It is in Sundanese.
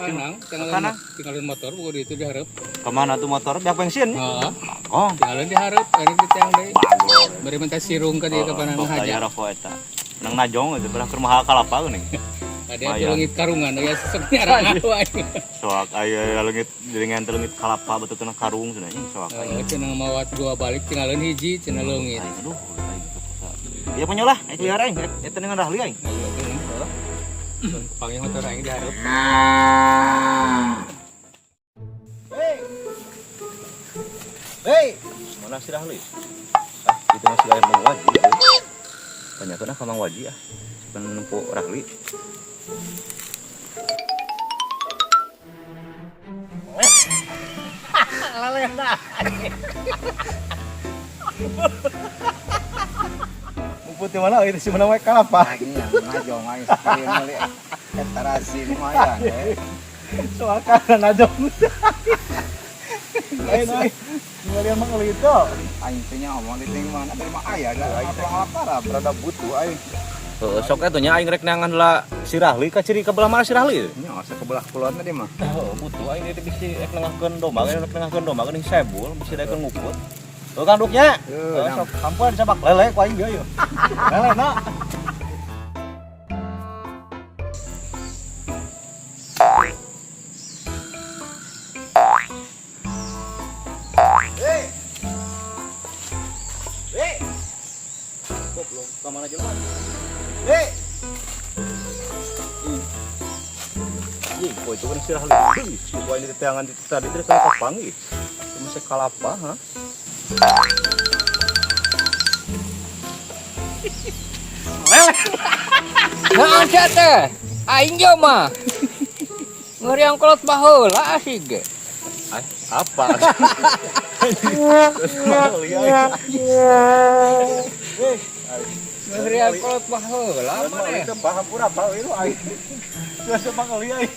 Kanang, Kanang. Tinggalin motor bukan itu diharap. Kemana tuh motor? Biak bensin. Heeh. Oh. Tinggalin diharap, ini di tiang deui. Bagus. Bari minta sirung ka dieu kapan Oh, haja. aya rokok eta. Nang najong itu belah keur mahal kalapa geuning. Ada Lumayan. leungit karungan ya sesek nyarang wae. Soak aya leungit jaringan leungit kalapa betulna karung cenah anjing soak Oh, aing. cenah mawat dua balik tinggalin hiji cenah leungit. Aing aduh aing teu Iya penyolah, aing liar aing, eta dengan rahli aing. Ayo tuh. Panggil motor aing diharap. Hei. Hei, mana si Rahli? Ah, itu masih aya Mang Waji. Tanyakeun ah ka Mang Waji ah. Siapa nempo Rahli? Lalena. Ngumpul di mana itu si mana wae kalapa. Aing najong aing sekali meuli eta rasi lumayan eh. Soal kana najong. Lain aing. Ngalian mah itu. Aing teh nya omong di ting mana dari mah aya da apa apa Rada butuh aing. Heeh, sok atuh nya aing rek neangan heula si Rahli ka ciri ka belah mana si Rahli? Nya asa ke belah kulon tadi mah. Heeh, butuh aing teh bisi rek nengahkeun domba, rek nengahkeun domba geuning sebul, bisi daekeun nguput. Tuh kan duknya. Heuh, Sok hampir dicabak lele ku aing bieu yeuh. Lele na. Hei. Hei. Goblok, ka mana jelema? Hei. Ih, kok itu kan si Rahli. Ih, si gua ini teangan di tadi terus sama kapanggih. Cuma sekalapa, ha? Lele. Naon sia teh? Aing ge mah. Ngeriang kolot baheula asik ge. Ay, apa? Terus mahal ya. Eh, Ngeriang kolot baheula mana maneh. itu paham pura apa itu aing. Terus sama kali aing.